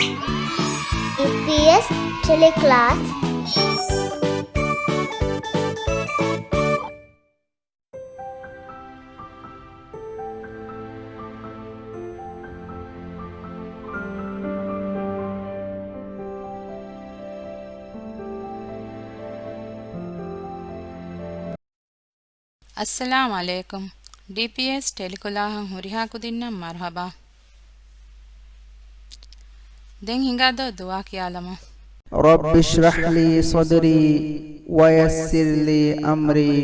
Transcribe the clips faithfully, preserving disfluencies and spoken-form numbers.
ޑީޕީއެސް ޓެލިކްލާސް. އައްސަލާމް ޢަލައިކުމް. ޑީޕީއެސް ޓެލިކްލާހަށް ހުރިހާ ކުދިންނަށް މަރުޙަބާ. ދެން ހިނގާދޯ ދުޢާ ކިޔާލަމާ. رب اشرح لي صدري ويسر لي أمري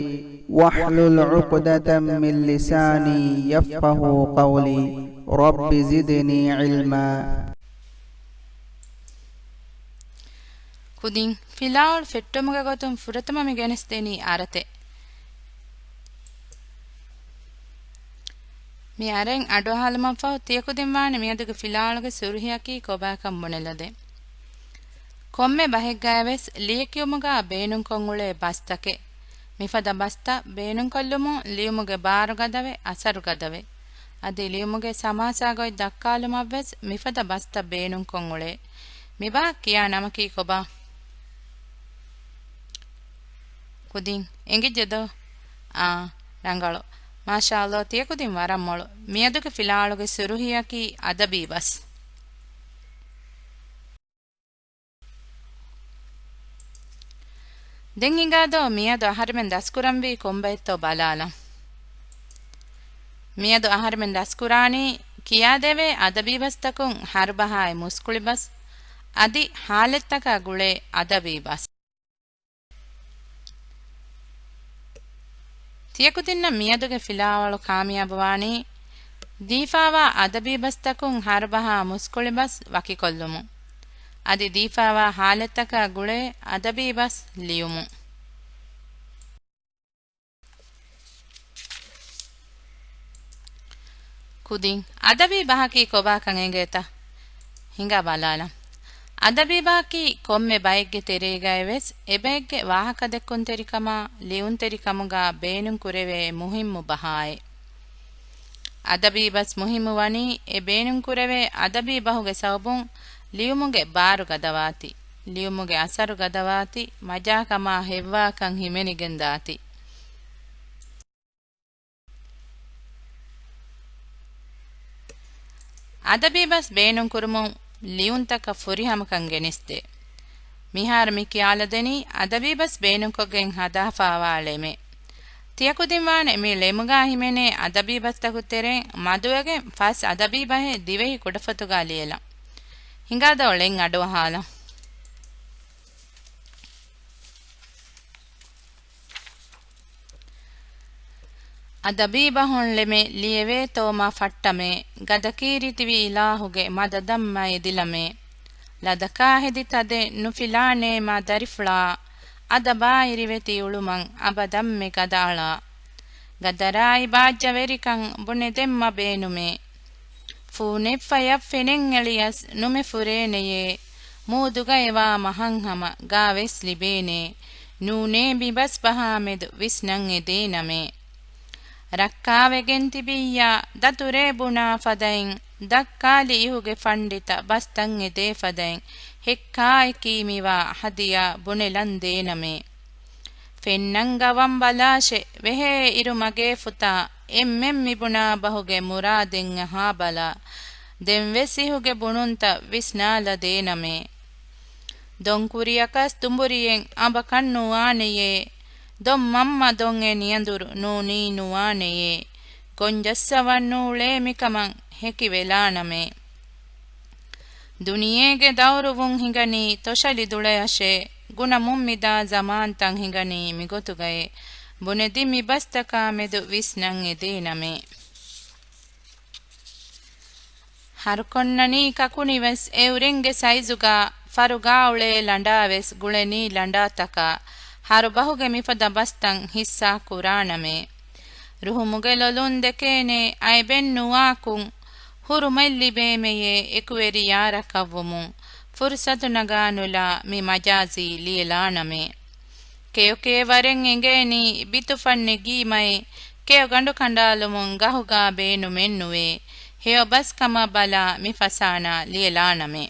واحلل عقدة من لساني يفقهوا قولي. رب زدني علما. ކުދިން، ފިލާވަޅު ފެއްޓުމުގެ ގޮތުން ފުރަތަމަ މި ގެނެސްދެނީ އަރަތެއް. މި އަރެއް އަޑުއަހާލުމަށްފަހު ތިޔަކުދިން ވާނެ މިއަދުގެ ފިލާވަޅުގެ ސުރުހިއަކީ ކޮބާކަން ބުނެލަދޭ. ކޮންމެ ބަހެއްގައިވެސް ލިޔެކިޔުމުގަ ބޭނުންކޮށް އުޅޭ ބަސްތަކެއް. މިފަދަ ބަސްތައް ބޭނުންކޮށްލުމުން ލިޔުމުގެ ބާރު ގަދަވެ، އަސަރު ގަދަވެ. އަދި ލިޔުމުގެ ސަމާސާ ގޮތް ދައްކާލުމަށްވެސް މިފަދަ ބަސްތައް ބޭނުންކޮށް އުޅޭ. މިބަހަށް ކިޔާ ނަމަކީ ކޮބާ؟ ކުދިން އެނގިއްޖެދޯ؟ އާ، ރަނގަޅު. މާޝާﷲ، ތިޔަކުދިން ވަރަށް މޮޅު. މިއަދުގެ ފިލާވަޅުގެ ސުރުހިއަކީ އަދަބީ ބަސް. ދެން ހިނގާދޯ މިއަދު އަހަރެމެން ދަސްކުރަންވީ ކޮންބައެއްތޯ ބަލާލަން. މިއަދު އަހަރެމެން ދަސްކުރާނީ ކިޔާދެވޭ އަދަބީ ބަސްތަކުން ހަރުބަހާއި މުސްކުޅި ބަސް، އަދި ހާލަތްތަކާ ގުޅޭ އަދަބީ ބަސް. ތިޔަކުދިންނަށް މިއަދުގެ ފިލާވަޅު ކާމިޔާބުވާނީ، ދީފާވާ އަދަބީ ބަސްތަކުން ހަރުބަހާ މުސްކުޅި ބަސް ވަކިކޮށްލުމުން. އަދި ދީފާވާ ހާލަތްތަކާ ގުޅޭ އަދަބީ ބަސް ލިޔުމުން. ކުދިން، އަދަބީ ބަހަކީ ކޮބާކަން އެނގޭތަ؟ ހިނގާ ބަލާލަން. އަދަބީ ބަހަކީ ކޮންމެ ބައެއްގެ ތެރޭގައިވެސް އެބައެއްގެ ވާހަކަދެއްކުންތެރިކަމާ، ލިޔުންތެރިކަމުގަ ބޭނުންކުރެވޭ މުހިއްމު ބަހާއެއް. އަދަބީ ބަސް މުހިއްމު ވަނީ އެ ބޭނުންކުރެވޭ އަދަބީ ބަހުގެ ސަބަބުން ލިޔުމުގެ ބާރު ގަދަވާތީ، ލިޔުމުގެ އަސަރު ގަދަވާތީ، މަޖާކަމާ ހެއްވާކަން ހިމެނިގެންދާތީ. އަދަބީ ބަސް ބޭނުންކުރުމުން ލިޔުންތަކަށް ފުރިހަމަކަން ގެނެސްދޭ. މިހާރު މި ކިޔާލަދެނީ އަދަބީ ބަސް ބޭނުންކޮށްގެން ހަދާފާވާ ޅެމެއް. ތިޔަކުދިންވާނެ މި ޅެމުގާ ހިމެނޭ އަދަބީ ބަސްތަކު ތެރެއިން މަދުވެގެން ފަސް އަދަބީ ބަހެއް ދިވެހި ކުޑަފޮތުގާ ލިޔެލަން. ހިނގާދޯ ޅެން އަޑުއަހާލަން. އަދަބީ ބަހުން ޅެމެއް ލިޔެވޭތޯ މާ ފައްޓަމޭ، ގަދަކީ ރީތިވި އިލާހުގެ މަދަދަށް މައި ދިލަމޭ. ލަދަކާ ހެދި ތަދެއް ނުފިލާނޭ މާ ދަރިފުޅާ، އަދަބާ އިރިވެތި އުޅުމަށް އަބަދަށްމެ ގަދައަޅާ. ގަދަރާއި ބާއްޖަވެރިކަން ބުނެދެން މަ ބޭނުމޭ. ފޫނެއްފަޔަށް ފެނެން އެޅިޔަސް ނުމެ ފުރޭނެޔޭ. މޫދުގައިވާ މަހަށް ހަމަ ގާވެސް ލިބޭނޭ. ނޫނޭ މި ބަސް ބަހާ މެދު ވިސްނަން އެދޭނަމޭ. ރައްކާވެގެން ތިބިއްޔާ ދަތުރޭ ބުނާ ފަދައިން، ދައްކާލި އިހުގެ ފަންޑިތަ ބަސްތައް އެދޭ ފަދައިން، ހެއްކާއެކީ މިވާ ހަދިޔާ ބުނެލަން ދޭނަމޭ. ފެންނަން ގަވަން ބަލާށޭ، ވެހޭ އިރު މަގޭ ފުތާ، އެންމެން މިބުނާ ބަހުގެ މުރާދެއް އަހާބަލާ. ދެންވެސް އިހުގެ ބުނުންތައް ވިސްނާލަ ދޭނަމޭ. ދޮންކުރިއަކަސް ދުނބުރިއެއް އަނބަކަށް ނުވާނެޔޭ. ދޮންމަންމަ ދޮން އެ ނިޔަނދުރު ނޫނީ ނުވާނެޔޭ. ގޮންޖައްސަވަން ނޫޅޭ މިކަމަށް ހެކިވެލާނަމޭ. ދުނިޔޭގެ ދައުރުވުން ހިނގަނީ ތޮށަލި ދުޅަޔަށޭ، ގުނަމުން މިދާ ޒަމާންތައް ހިނގަނީ މިގޮތުގައޭ، ބުނެދި މި ބަސްތަކާ މެދު ވިސްނަން އެދޭނަމޭ. ހަރުކޮންނަނީ ކަކުނިވެސް އެއުރެންގެ ސައިޒުގާ، ފަރުގާ އުޅޭ ލަނޑާވެސް ގުޅެނީ ލަނޑާތަކާ، ހަރުބަހުގެ މިފަދަ ބަސްތައް ހިއްސާ ކުރާނަމޭ. ރުހުމުގެ ލޮލުން ދެކޭނޭ އައިބެއް ނުވާކުން، ހުރުމަތް ލިބޭމެޔޭ އެކުވެރިޔާ ރަކަށްވުމުން، ފުރުސަތު ނަގާ ނުލާ މި މަޖާޒީ ލިޔެލާނަމޭ. ކެޔޮކޭ ވަރެއް އެނގޭނީ ބިތުފަން ނެގީމައި، ކެޔޮގަނޑު ކަނޑާލުމުން ގަހުގާ ބޭނުމެއްނުވޭ، ހެޔޮ ބަސް ކަމަށް ބަލާ މި ފަސާނާ ލިޔެލާނަމޭ.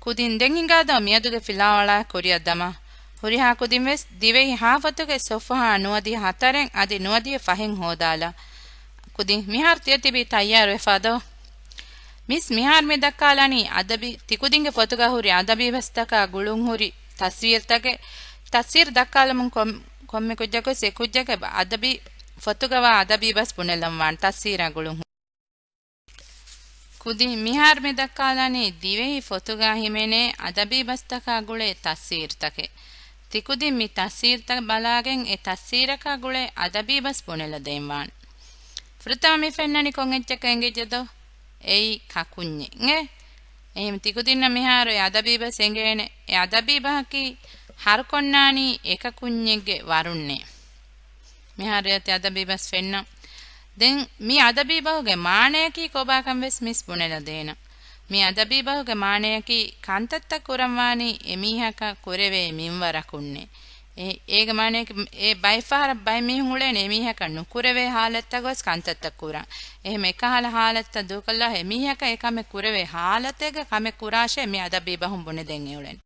ކުދިން ދެން ހިނގާދޯ މިއަދުގެ ފިލާވަޅާ ކުރިއަށް ދަމާ. ހުރިހާ ކުދިން ވެސް ދިވެހި ހާފަތުގެ ސޮފްހާ ނުވަދިހަ ހަތަރެއް އަދި ނުވަދިހަ ފަހެއް ހޯދާލާ. ކުދިން މިހާރު ތިޔަ ތިބީ ތައްޔާރު ވެފާ ދޯ؟ މިސް މިހާރު މި ދައްކާލަނީ އަދަބީ، ތިކުދިންގެ ފޮތުގަ ހުރި އަދަބީ ބަސްތަކާ ގުޅުން ހުރި ތަސްވީރުތަކެއް. ތަސްވީރު ދައްކާލަމުން ކޮން، ކޮންމެ ކުއްޖަކު ވެސް އެ ކުއްޖަކަށް އަދަބީ ފޮތުގަ ވާ އަދަބީ ބަސް ބުނެލަން ވާނެ ތަސްވީރާ ގުޅުން ހުރި. ކުދިން މިހާރު މި ދައްކާލަނީ ދިވެހި ފޮތުގަ ހިމެނޭ އަދަބީ ބަސްތަކާ ގުޅޭ ތަސްވީރުތަކެއް. ތިކުދިން މި ތަސްވީރުތައް ބަލާގެން އެ ތަސްވީރަކާ ގުޅޭ އަދަބީ ބަސް ބުނެލަދޭން ވާނެ. ފުރަތަމަ މި ފެންނަނީ ކޮން އެއްޗަކަށް އެނގިއްޖެ ދޯ؟ އެއީ ކަކުންޏެއް. އެހެން ތިކުދިންނަށް މިހާރު އެ އަދަބީ ބަސް އެނގޭނެ. އެ އަދަބީ ބަހަކީ ހަރުކޮންނާނީ އެކަކުންޏެއްގެ ވަރުންނޭ. މިހާރު އެ އަދަބީ ބަސް ފެންނަ. ދެން މި އަދަބީ ބަހުގެ މާނަޔަކީ ކޮބާކަން ވެސް މިސް ބުނެލަދޭނަ. މި އަދަބީ ބަހުގެ މާނަޔަކީ ކަންތައްތައް ކުރަންވާނީ އެމީހަކަށް ކުރެވޭ މިންވަރަކުންނޭ. އެ، އޭގެ މާނަޔަކީ އެ ބައެއް ފަހަރަށް ބައެއް މީހުން އުޅޭނެ އެމީހަކަށް ނުކުރެވޭ ހާލަތްތަކު ވެސް ކަންތައްތައް ކުރަން. އެހެން އެކަހަލަ ހާލަތްތައް ދޫކޮށްލާ އެމީހަކަށް އެ ކަމެއް ކުރެވޭ ހާލަތެއްގަ ކަމެއް ކުރާށޭ މި އަދަބީ ބަހުން ބުނެދޭން އެއުޅެނީ.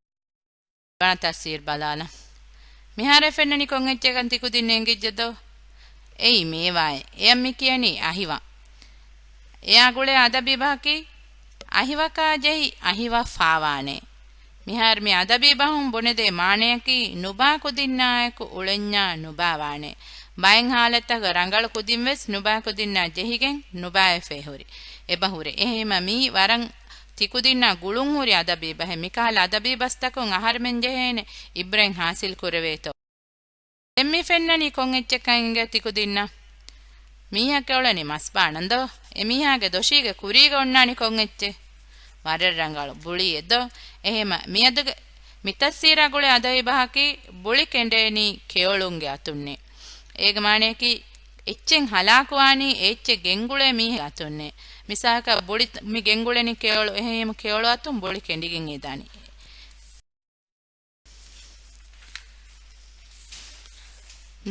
ތަސްވީރު ބަލާލަ. މިހާރު ފެންނަނީ ކޮން އެއްޗެއް ތިކުދިން އެނގިއްޖެ ދޯ؟ އެއީ މޭވާއެއް. އެޔަށް މި ކިޔަނީ އަހިވަ. އެޔާ ގުޅޭ އަދަބީ ބަހަކީ އަހިވަކާ ޖެހި އަހިވަ ފާވާނެ. މިހާރު މި އަދަބީ ބަހުން ބުނެދޭ މާނަޔަކީ ނުބާ ކުދިންނާއެކު އުޅެންޏާ ނުބާވާނެ. ބައެއް ހާލަތްތަކަށް ރަނގަޅު ކުދިން ވެސް ނުބާ ކުދިންނާ ޖެހިގެން ނުބާވެފައި ހުރި. އެބަ ހުރޭ. އެހެންވީމަ މީ ވަރަށް ތިކުދިންނާ ގުޅުން ހުރި އަދަބީ ބަހެއް. މިކަހަލަ އަދަބީ ބަސްތަކުން އަހަރެމެން ޖެހޭނެ އިބްރަތް ހާސިލް ކުރެވޭތޯ. ދެން މި ފެންނަނީ ކޮން އެއްޗެއްކަން އިނގޭ ތިކުދިންނަށް؟ މީހަކަށް އުޅެނީ މަސް ބާނަން ދޯ؟ އެ މީހާގެ ދޮށީގެ ކުރީގަ އޮންނާނީ ކޮން އެއްޗެއް؟ ވަރަށް ރަނގަޅު ބުޅިއެއް ދޯ؟ އެހެމަ މިއަދުގެ މި ތަފްސީރާ ގުޅޭ އަދަބީ ބަހަކީ ބުޅި ކެނޑޭނީ ކެޔޮޅުންގެ އަތުންނޭ. އޭގެ މާނަޔަކީ އެއްޗެއް ހަލާކުވާނީ އެ އެއްޗެއް ގެންގުޅޭ މީހެއް އަތުންނޭ. މިސާލަކަށް ބުޅި މި ގެންގުޅެނީ ކެޔޮޅު، އެހެން ކެޔޮޅު އަތުން ބުޅި ކެނޑިގެން އެދާނީ.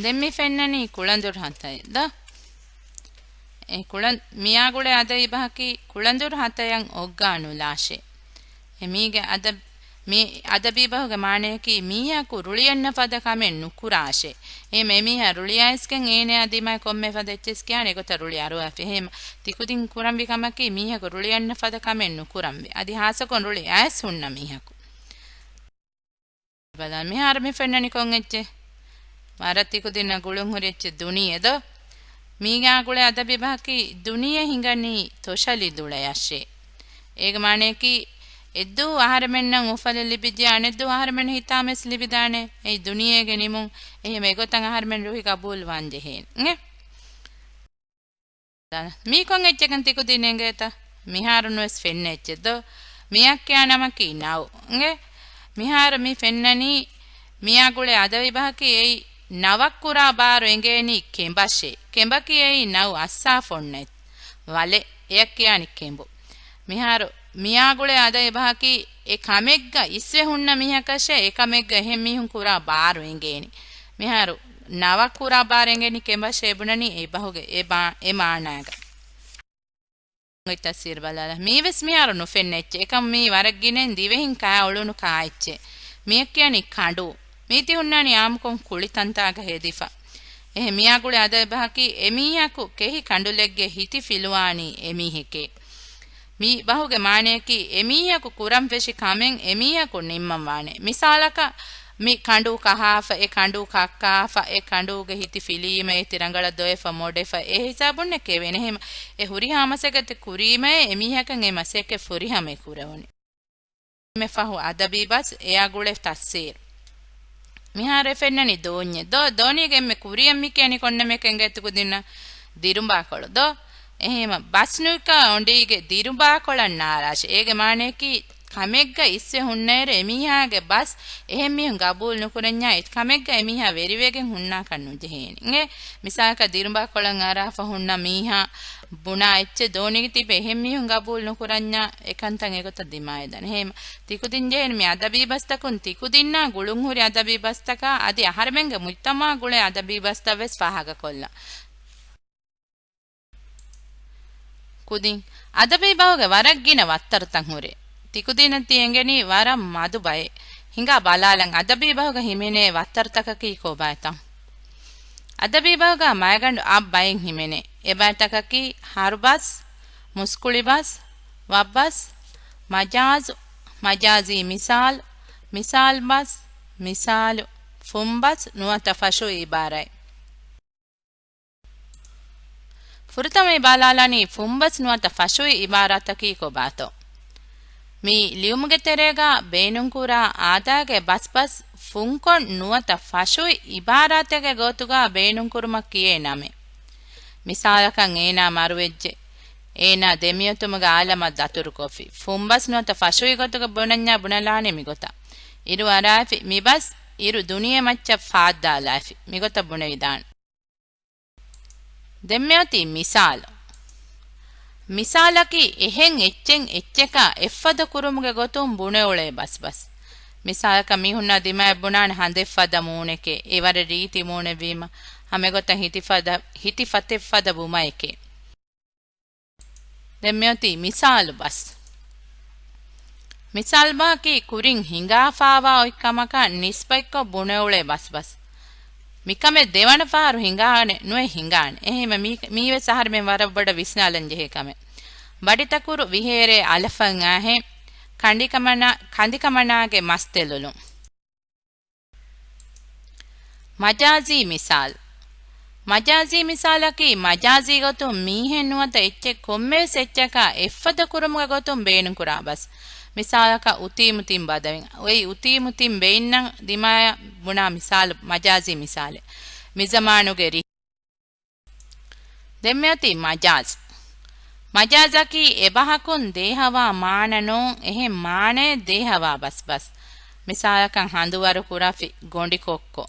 ދެން މި ފެންނަނީ ކުޅަނދުރު ހަތައެއް ދޯ؟ އެ ކުޅަން-، މިޔާގުޅޭ އަދަބީ ބަހަކީ ކުޅަނދުރު ހަތަޔަށް އޮއްގާ ނުލާށޭ. އެ މީގެ އަދަ-، މި އަދަބީ ބަހުގެ މާނަޔަކީ މީހަކު ރުޅިއަންނަ ފަދަ ކަމެއް ނުކުރާށޭ. އެހެމަ އެމީހާ ރުޅިއައިސްގެން އޭނަޔާ ދިމާއަށް ކޮންމެ ފަދަ އެއްޗެއް ކިޔާނެ އެގޮތަށް ރުޅި އަރުވާފި. އެހެމަ ތިކުދިން ކުރަންވީ ކަމަކީ މީހަކު ރުޅިއަންނަ ފަދަ ކަމެއް ނުކުރަންވޭ. އަދި ހާއްސަކޮށް ރުޅި އައިސް ހުންނަ މީހަކު. ބަލާ، މިހާރު މި ފެންނަނީ ކޮން އެއްޗެއް؟ ވަރަށް ތިކުދިންނަށް ގުޅުން ހުރި އެއްޗެއް ދުނިޔެ ދޯ؟ މީގާ ގުޅޭ އަދަބީ ބަހަކީ ދުނިޔެ ހިނގަނީ ތޮށަލި ދުޅަޔަށޭ. އޭގެ މާނަޔަކީ އެއްދުވަހު އަހަރެމެންނަށް އުފަލެއް ލިބިއްޖެ، އަނެއްދުވަހު އަހަރެމެން ހިތާމަވެސް ލިބިދާނެ. އެއީ ދުނިޔޭގެ ނިމުން. އެހެމަ އެގޮތަށް އަހަރެމެން ރުހި ގަބޫލުވާން ޖެހޭނެ. މީ ކޮން އެއްޗެއްކަން ތިކުދިން އެނގޭތަ؟ މިހާރު ނުވެސް ފެންނަ އެއްޗެއް ދޯ؟ މިއަށް ކިޔާ ނަމަކީ ނައު. އެނގޭ؟ މިހާރު މި ފެންނަނީ މިޔާ ގުޅޭ އަދަބީ ބަހަކީ އެއީ ނަވަށް ކުރާ ބާރު އެނގޭނީ ކެނބަށޭ. ކެނބަކީ އެއީ ނައު އައްސާފަ އޮންނަ ވަލެއް. އެޔަށް ކިޔާނީ ކެނބު. މިހާރު މިޔާ ގުޅޭ އަދަބީ ބަހަކީ އެ ކަމެއްގަ އިސްވެ ހުންނަ މީހަކަށޭ އެ ކަމެއްގަ އެހެން މީހުން ކުރާ ބާރު އެނގޭނީ. މިހާރު ނަވަށް ކުރާ ބާރު އެނގޭނީ ކެނބަށޭ ބުނަނީ އެ ބަހުގެ އެ ބާ-، އެ މާނާގަ. ތަފްސީރު ބަލާލަ. މީވެސް މިހާރު ނުފެންނަ އެއްޗެއް. އެކަމް މީ ވަރަށް ގިނައިން ދިވެހިން ކާ އުޅުނު ކާ އެއްޗެއް. މިއަށް ކިޔަނީ ކަނޑޫ. މީތި ހުންނާނީ އާއްމުކޮށް ކުޅި ތަންތާގަ ހެދިފަ. އެހެން މިޔާ ގުޅޭ އަދަބީ ބަހަކީ އެމީހަކު ކެހި ކަނޑުލެއްގެ ހިތި ފިލުވާނީ އެމީހެކޭ. މި ބަހުގެ މާނަޔަކީ އެމީހަކު ކުރަން ފެށި ކަމެއް އެމީހަކު ނިންމަން ވާނެ. މިސާލަކަށް މި ކަނޑޫ ކަހާފަ، އެ ކަނޑޫ ކައްކާފަ، އެ ކަނޑޫގެ ހިތި ފިލީމަ، އޭތި ރަނގަޅަށް ދޮވެފަ، މޮޑެފަ، އެ ހިސާބުންނެ ކެވޭނެ. އެހެން އެ ހުރިހާ މަސައްކަތެއް ކުރީމައޭ އެމީހަކަށް އެ މަސައްކަތް ފުރިހަމައެއް ކުރެވުނީ. މި ފަހު އަދަބީ ބަސް އެޔާ ގުޅޭ ތަފްސީރު. މިހާރު އެ ފެންނަނީ ދޯންޏެއް ދޯ؟ ދޯނީގެ އެންމެ ކުރިއަށް މި ކިޔަނީ ކޮން ނަމެއް އެނގޭ ތިކުދިންނަށް؟ ދިރުނބާކޮޅު ދޯ؟ އެހެން ބަސް ނުވިކާ އޮނޑީގެ ދިރުނބާކޮޅަށް ނާރާށޭ. އޭގެ މާނަޔަކީ ކަމެއްގަ އިސްވެ ހުންނައިރު އެމީހާގެ ބަސް އެހެން މީހުން ގަބޫލު ނުކުރަންޏާ އެ ކަމެއްގަ އެމީހާ ވެރިވެގެން ހުންނާކަށް ނުޖެހޭނެ. އެނގޭ؟ މިސާލަކަށް ދިރުނބާކޮޅަށް އަރާފަ ހުންނަ މީހާ ބުނާ އެއްޗެއް ދޯނީގަ ތިބެ އެހެން މީހުން ގަބޫލު ނުކުރަންޏާ އެކަންތައް އެގޮތަށް ދިމާވެދާނެ. އެހެން ތިކުދިން ޖެހޭނެ މި އަދަބީ ބަސްތަކުން ތިކުދިންނާ ގުޅުންހުރި އަދަބީ ބަސްތަކާ އަދި އަހަރެމެންގެ މުޖްތަމަޢަށް ގުޅޭ އަދަބީ ބަސްތައް ވެސް ފާހަގަކޮށްލަން. ކުދިން އަދަބީ ބަހުގެ ވަރަށް ގިނަ ވައްތަރުތައް ހުރޭ. ތިކުދިންނަށް ތި އެނގެނީ ވަރަށް މަދު ބައެއް. ހިނގާ ބަލާލަން އަދަބީ ބަހުގަ ހިމެނޭ ވައްތަރުތަކަކީ ކޮބާތަން؟ އަދަބީ ބަހުގަ މައިގަނޑު އަށް ބައިން ހިމެނޭ. އެ ބައިތަކަކީ ހަރުބަސް، މުސްކުޅިބަސް، ވައްބަސް، މަޖާޒު، މަޖާޒީ މިސާލު، މިސާލުބަސް، މިސާލު، ފުންބަސް ނުވަތަ ފަށުވި އިބާރާތް. ފުރަތަމަ ބަލާލަނީ ފުންބަސް ނުވަތަ ފަށުވި އިބާރާތަކީ ކޮބާތޯ؟ މި ލިޔުމުގެ ތެރޭގަ ބޭނުންކުރާ އާދައިގެ ބަސްބަސް ފުންކޮށް ނުވަތަ ފަށުވި އިބާރާތެއްގެ ގޮތުގަ ބޭނުންކުރުމަށް ކިޔޭ ނަމެއް. މިސާލަކަށް އޭނާ މަރުވެއްޖެ. އޭނާ ދެމިއޮތުމުގެ އާލަމަށް ދަތުރުކޮށްފި. ފުންބަސް ނުވަތަ ފަށުވި ގޮތުގަ ބުނަންޏާ ބުނެލާނީ މިގޮތަށް. އިރު އަރާފި މިބަސް އިރު ދުނިޔެ މައްޗަށް ފާއްދާލާފި. މިގޮތަށް ބުނެވިދާނެ. ދެންމެއޮތީ މިސާލު. މިސާލަކީ އެހެން އެއްޗެއް އެއްޗަކާ އެއްފަދަ ކުރުމުގެ ގޮތުން ބުނެއުޅޭ ބަސްބަސް. މިސާލަކަށް މީހުންނާ ދިމާއަށް ބުނާނެ ހަނދެއްފަދަ މޫނެކޭ، އެ ވަރަށް ރީތި މޫނެއްވީމަ، ހަމައެގޮތަށް ހިތިފަދަ، ހިތިފަތެއްފަދަ ބުމައެކޭ. ދެން މިއޮތީ މިސާލު ބަސް. މިސާލު ބަހަކީ ކުރިން ހިނގާފާވާ އޮތް ކަމަކަށް ނިސްބަތްކޮށް ބުނެއުޅޭ ބަސްބަސް. މިކަމެއް ދެވަނަ ފަހަރު ހިނގާނެ ނުވެ ހިނގާނެ. އެހެންވީމަ މީ، މީވެސް އަހަރެމެން ވަރަށް ބޮޑަށް ވިސްނާލަން ޖެހޭ ކަމެއް. ބަޑިތަކުރު ވިހޭރޭ އަލަފަން އާހެން ކަނޑިކަމަނާ، ކަނދިކަމަނާގެ މަސް ތެލުލުން. މަޖާޒީ މިސާލު. މަޖާޒީ މިސާލަކީ މަޖާޒީ ގޮތުން މީހެއް ނުވަތަ އެއްޗެއް ކޮންމެވެސް އެއްޗަކާ އެއްފަދަ ކުރުމުގެ ގޮތުން ބޭނުންކުރާ ބަސް. މިސާލަކަށް އުތީމުތީން ބަދަވިން. އޮތް އުތީމުތީން ބެއިންނަށް ދިމާޔަށް ބުނާ މިސާލު، މަޖާޒީ މިސާލެއް. މިޒަމާނުގެ ރި ދެން މިއޮތީ މަޖާޒް. މަޖާޒަކީ އެބަހަކުން ދޭހަވާ މާނަ ނޫން، އެހެން މާނައެއް ދޭހަވާ ބަސްބަސް. މިސާލަކަށް ހަނދުވަރު ކުރާފި، ގޮނޑިކޮއްކޮ.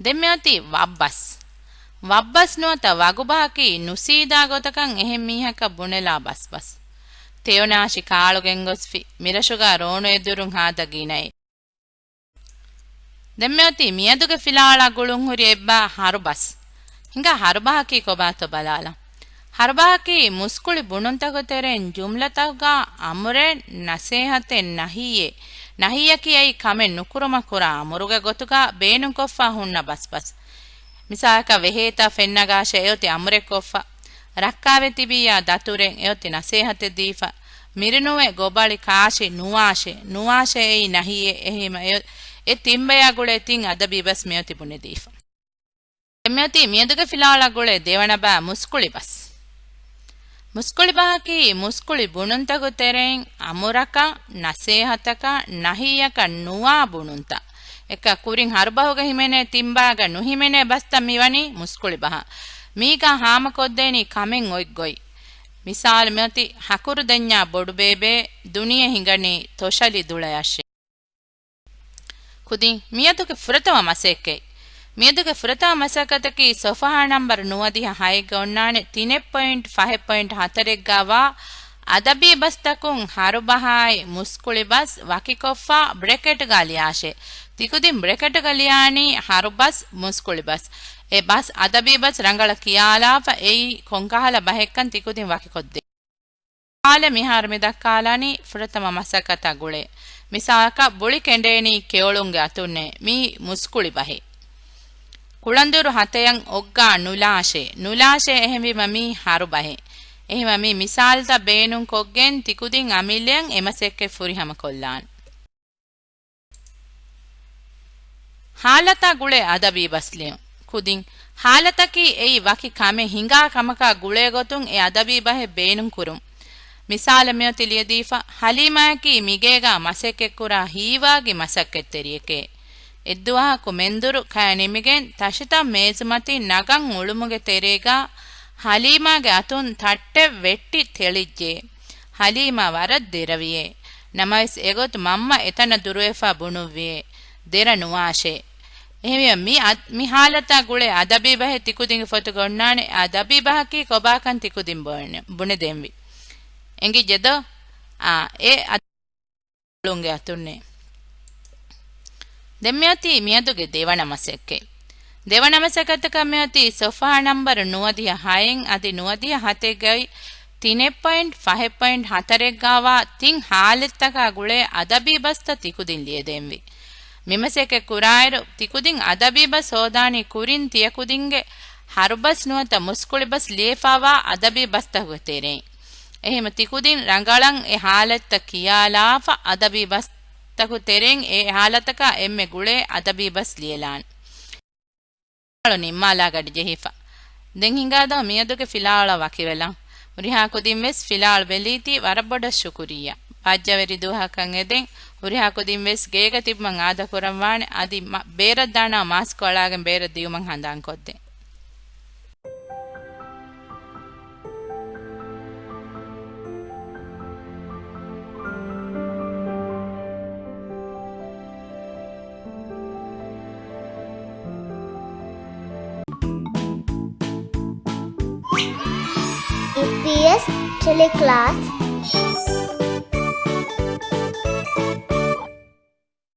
ދެން މިއޮތީ ވައްބަސް. ވައްބަސް ނުވަތަ ވަގުބަހަކީ ނުސީދާ ގޮތަކަށް އެހެން މީހަކަށް ބުނެލާ ބަސްބަސް. ތެޔޮނާށި ކާޅުގެންގޮސްފި، މިރަށުގަ ރޯނު އެދުރުން ހާދަ ގިނައި. ދެން މިއޮތީ މިއަދުގެ ފިލާވަޅާ ގުޅުން ހުރި އެއްބަ ހަރުބަސް. ހިނގާ ހަރުބަހަކީ ކޮބާތޯ ބަލާލަން. ހަރުބަހަކީ މުސްކުޅި ބުނުންތަކުގެ ތެރެއިން ޖުމްލަތަކުގަ އަމުރެއް، ނަސޭހަތެއް، ނަހީއެއް. ނަހީއަކީ އެއީ ކަމެއް ނުކުރުމަށް ކުރާ އަމުރުގެ ގޮތުގަ ބޭނުންކޮށްފަ ހުންނަ ބަސްބަސް. މިސާލަކަށް ވެހޭތާ ފެންނަގާށޭ އެއޮތީ އަމުރެއް ކޮށްފަ. ރައްކާވެ ތިބިއްޔާ ދަތުރެއް އެއޮތީ ނަސޭހަތެއް ދީފަ. މިރިނުވެ ގޮބަޅި ކާށި ނުވާށޭ، ނުވާށޭ އެއީ ނަހީއެއް. އެހީމަ އެ، އެ ތިންބަޔާ ގުޅޭ ތިން އަދަބީ ބަސް މިއޮތީ ބުނެދީފަ. މިއޮތީ މިއަދުގެ ފިލާވަޅާ ގުޅޭ ދެވަނަ ބައި މުސްކުޅި ބަސް. މުސްކުޅި ބަހަކީ މުސްކުޅި ބުނުންތަކުގެ ތެރެއިން އަމުރަކަށް، ނަސޭހަތަކަށް، ނަހީއަކަށް ނުވާ ބުނުންތައް. އެކަ ކުރިން ހަރުބަހުގަ ހިމެނޭ ތިންބާގަ ނުހިމެނޭ ބަސްތައް މިވަނީ މުސްކުޅި ބަހަށް. މީގަ ހާމަކޮށްދޭނީ ކަމެއް އޮތް ގޮތް. މިސާލު މިއޮތީ ހަކުރު ދެންޏާ ބޮޑުބޭބޭ، ދުނިޔެ ހިނގަނީ ތޮށަލި ދުޅަޔަށޭ. ކުދިން މިއަދުގެ ފުރަތަމަ މަސައްކަތް. މިއަދުގެ ފުރަތަމަ މަސައްކަތަކީ ސޮފްހާ ނަންބަރު ނުވަދިހަ ހައެއްގަ އޮންނާނެ ތިނެއް ޕޮއިންޓް ފަހެއް ޕޮއިންޓް ހަތަރެއްގަ ވާ އަދަބީ ބަސްތަކުން ހަރުބަހާއި މުސްކުޅި ބަސް ވަކިކޮށްފަ ބްރެކެޓްގަ ލިޔާށޭ. ތިކުދިން ބްރެކެޓްގަ ލިޔާނީ ހަރުބަސް، މުސްކުޅި ބަސް. އެ ބަސް އަދަބީ ބަސް ރަނގަޅަށް ކިޔާލާފަ އެއީ ކޮންކަހަލަ ބަހެއްކަން ތިކުދިން ވަކިކޮށްދޭ. މިސާލެއް މިހާރު މި ދައްކާލަނީ ފުރަތަމަ މަސައްކަތާ ގުޅޭ. މިސާލަކަށް ބުޅި ކެނޑޭނީ ކެޔޮޅުންގެ އަތުންނޭ. މީ މުސްކުޅި ބަހެއް. ކުޅަނދުރު ހަތަޔަށް އޮއްގާ ނުލާށޭ. ނުލާށޭ އެހެންވީމަ މީ ހަރު ބަހެއް. އެހެންވީމަ މި މިސާލުތައް ބޭނުންކޮށްގެން ތިކުދިން އަމިއްލަޔަށް އެ މަސައްކަތް ފުރިހަމަކޮށްލާން. ހާލަތާ ގުޅޭ އަދަބީ ބަސް ލިޔުން. ކުދިން ހާލަތަކީ އެއީ ވަކި ކަމެއް ހިނގާ ކަމަކާ ގުޅޭ ގޮތުން އެ އަދަބީ ބަހެއް ބޭނުން ކުރުން. މިސާލެއް މިއޮތީ ލިޔެދީފަ، ހަލީމާއަކީ މިގޭގާ މަސައްކަތްކުރާ ހީވާގި މަސައްކަތްތެރިއެކޭ. އެއްދުވަހަކު މެންދުރު ކައި ނިމިގެން ތަށިތައް މޭޒުމަތިން ނަގަން އުޅުމުގެ ތެރޭގާ ހަލީމާގެ އަތުން ތައްޓެއް ވެއްޓި ތެޅިއްޖެ. ހަލީމާ ވަރަށް ދެރަވިއޭ. ނަމަވެސް އެގޮތު މަންމަ އެތަނަށް ދުރުވެފަ ބުނުއްވިއޭ. ދެރަ ނުވާށޭ. އެހެންވީމަ މި އަދް-، މި ހާލަތާ ގުޅޭ އަދަބީ ބަހެއް ތިކުދިންގެ ފޮތުގަ އޮންނާނެ. އަދަބީ ބަހަކީ ކޮބާކަން ތިކުދިން ބުނެ-، ބުނެދެންވީ. އެނގިއްޖެދޯ؟ އާ، އެ އަދަ ކުޅުންގެ އަތުންނޭ. ދެން މިއޮތީ މިއަދުގެ ދެވަނަ މަސައްކަތް. ދެވަނަ މަސައްކަތަކަށް މިއޮތީ ސޮފްހާ ނަންބަރު ނުވަދިހަ ހައެއް އަދި ނުވަދިހަ ހަތެއްގައި ތިނެއް ޕޮއިންޓް ފަހެއް ޕޮއިންޓް ހަތަރެއްގާވާ ތިން ހާލަތްތަކާ ގުޅޭ އަދަބީ ބަސްތައް ތިކުދިން ލިޔެދޭންވީ. މިމަސައްކަތް ކުރާއިރު، ތިކުދިން އަދަބީ ބަސް ހޯދާނީ ކުރިން ތިޔަކުދިންގެ ހަރުބަސް ނުވަތަ މުސްކުޅި ބަސް ލިޔެފާވާ އަދަބީ ބަސްތަކުގެ ތެރެއިން. އެހެން ތިކުދިން ރަނގަޅަށް އެ ހާލަތްތައް ކިޔާލާފަ، އަދަބީ ބަސްތަކު ތެރެއިން އެ ހާލަތަކާ އެންމެ ގުޅޭ އަދަބީ ބަސް ލިޔެލާނެ. ނިންމާލާ ގަޑި ޖެހިފަ. ދެން ހިނގާދާ މިއަދުގެ ފިލާވަޅަށް ވަކިވެލަން. ހުރިހާ ކުދިން ވެސް ފިލާވަޅު ބެލީތީ ވަރަށް ބޮޑަށް ޝުކުރިއްޔާ. ބާއްޖަވެރި ދުވަހަކަށް އެދެން ހުރިހާ ކުދިން ވެސް ގޭގަ ތިބުމަށް އާދަކުރައްވާނެ. އަދި މަ-، ބޭރަށް ދާނާ މާސްކު އަޅާގެން ބޭރަށް ދިޔުމަށް ހަނދާންކޮށްދޭން. އީޕީއެސް ޓެލެކްލާސް.